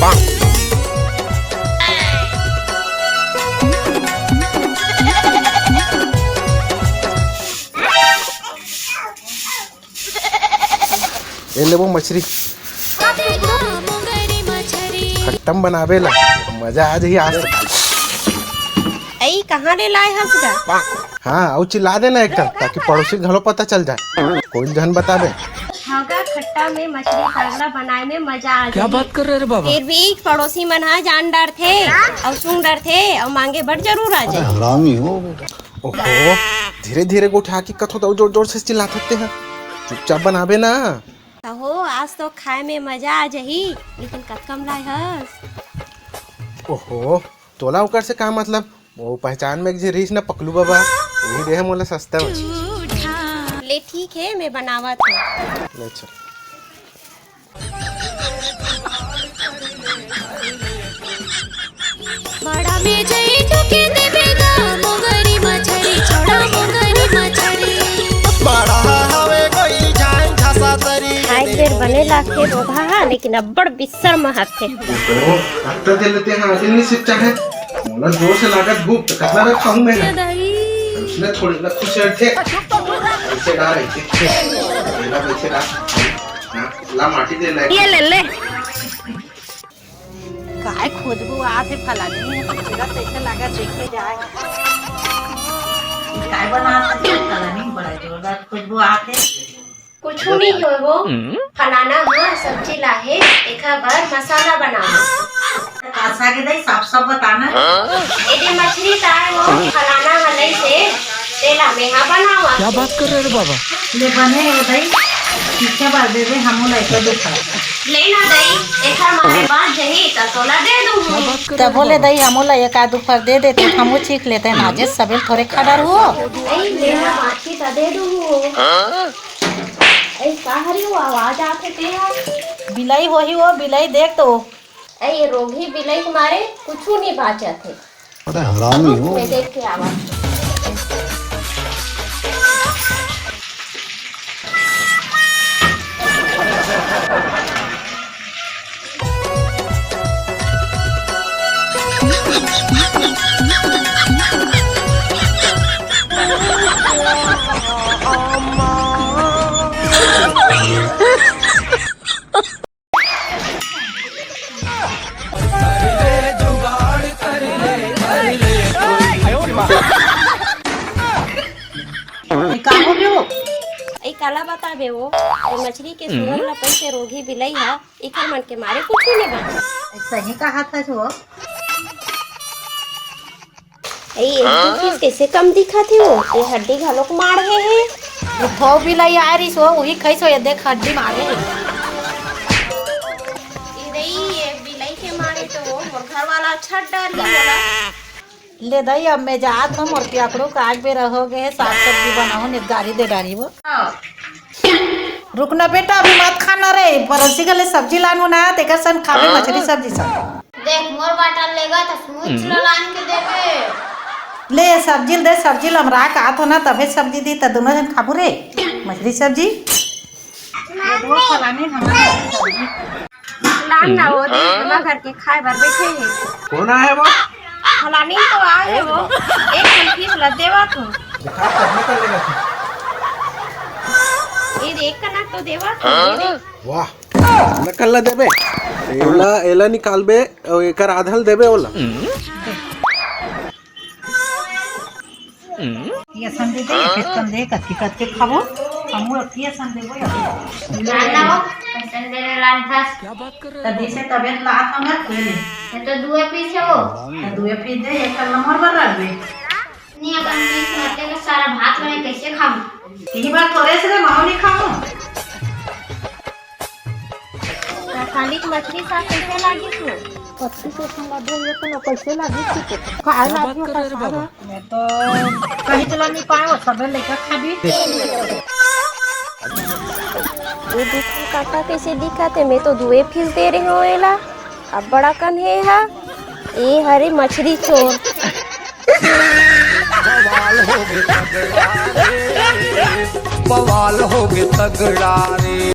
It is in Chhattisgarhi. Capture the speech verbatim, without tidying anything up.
ए लेबो मछरी। खट्टम बनाबे ला, मजा आ जाही आज तो। अई, कहाँ ले लाए हस गा? हाँ, अउ चिल्ला देना एकदम, ताकि पड़ोसी घलो पता चल जाए, कोई झन बताबे। हाँ गा, खट्टा में मछरी सागला बनाए में मजा आ जाही। क्या बात कर रहे रे बाबा? फिर भी पड़ोसी मन हा जान डरथे, अउ सुन डरथे, अउ मांगे बर जरूर आ जाए। हरामी हो बेटा। ओहो, धीरे धीरे गोठिया के कथो त अउ जोर जोर से चिल्लात हस तेहा। चुपचाप बनाबे ना। कहो, आज तो खाए में मजा आ जाही, लेकिन कतका म लाए हस? ओहो, तोला ओकर से का मतलब? वो पहचान में एक झी रिहिस ना पकलू बाबा, वही दे हे मोला सस्ता में। ले ठीक हे, मैं बनावत हूँ। ले अच्छा। बड़ा में जई टुके देबे गा, मोगरी मछरी, छोड़ा मोगरी मछरी। बड़ा हवे कोई जान झसा तरी। खाए के बेर बने लागथे रोगहा हा, लेकिन अब्बड़ बिस्सर महकथे। तो अब तो दे लेते हैं, आगे नहीं सिर्फ चाहे। मोला जोर से लागत भूख, तो कितना रख खाऊं मैं? उसने थोड़ी ना खुश रखे। ऐसे डाल, ऐसे। ऐसे डाल। हाँ, ला माटी दे ले। ये ले ले। काय खुशबू आथे फलानी में, खूबसूरत कैसे लगा, देखे जाए। काय बनात हे फलानी, बड़ा जोरदार खुशबू आथे। कुछु नहीं होय वो, फलाना ह सब्जी लाहे, एखर बर मसाला बनाओ। का सागे दई, साफ साफ बताना। एदे मछली ताय वो, फलाना ह लइसे, तेला मेहा बनावा। क्या बात कर रहे रे बाबा? ले बने हे दई, पीछे बार दे दे, हमू ला एक दो खा। ले ना दई, एखर मारे बात जही, त तोला दे दूँ। तभो ले दई, हमू ला एक आध ऊपर दे देते, हमू चीख लेते, नाजे सबेल थोरे खा डर हो। ए, ले ना बाछी त दे दूँ। ए, का हरी वो आवाज आथे तेहा? बिलाई होही वो, बिलाई देख तो। ए, ये रोगही बिलाई के मारे कुछु नहीं बाचत हे। अरे हरामी हो। मैं देख के आवा। ए, का हो गयो? ए, काला बताबे वो, ए मछली के सुअर ल पैसे रोगी बिलई ह, एकर मन के मारे कुछु नहीं बात। सही कहा था जो। ए, एक दो पीस कैसे कम दिखत हे वो? ये हड्डी घलोक माड़हे हे। वो थो बिलई आ रहिस वो, उही खइस वो, ये देख हड्डी माड़हे हे। ए दई, ये बिलई के मारे तो वो मोर घर वाला छट डारी मोला। ले दई, अब मैं जात हूँ, मोर पियकड़ू का आग बेरा हो गए हे, साग सब्जी बनाओ, नहीं गारी दे डारी वो। हाँ। रुक ना बेटा, अभी मत खाना रे, पड़ोसी गले सब्जी लानू ना, तेकर सन खाबे हाँ। मछली सब्जी सन। देख, मोर बाटा लेगा त मुझ ला लान के देबे। ले सब्जी दे, सब्जी ल हमरा का आत हो ना, तभे सब्जी दी, त दोनों जन खाबू रे, मछली सब्जी। ये दो फलाने हमारे सब्जी। लान ना वो दे, हमार घर के खाए बर बैठे हे। कौन आए हे वो? फलानी तो आए हे वो, एक ठन पीस ला देवा तू। दिखा, कितना कर लेगा तू? ये देख, कनक तो देवा तू, ये देख। वाह, नकल ला देबे। एला, एला निकालबे, अउ एकर आधा ल देबे ओला। ये संदे दे, ये फिर संदे, कतकी कतकी खाबो, हमू अतिये संदे वो या। लान ना वो, कैसन दे रे लान था। तदी से तबियत ला हमर कोई नहीं। ये तो दुए पीस हे वो। तो दुए पीस दे, ये कल नंबर पर रख दे। नहीं, अपन पीस खाते का सारा भात बने कैसे खाऊं? यही बात थोड़े से मैं नहीं खाऊं। खाली मछली साग कैसे लागी तू? पच्चीस एक ठन लड्डू ये तो कैसे लागी तू? खाए क्या बात लागी कर रहे रे बाबा? मैं तो कहीं चला नहीं पाए, वो सब लेकर खा भी। ये दूसरी काका कैसे दिखा थे? मैं तो दुए पीस दे रही हूँ एला। अब बड़ा कन हे हा। ए हरे मछली चोर। बवाल होगे तगड़ा रे।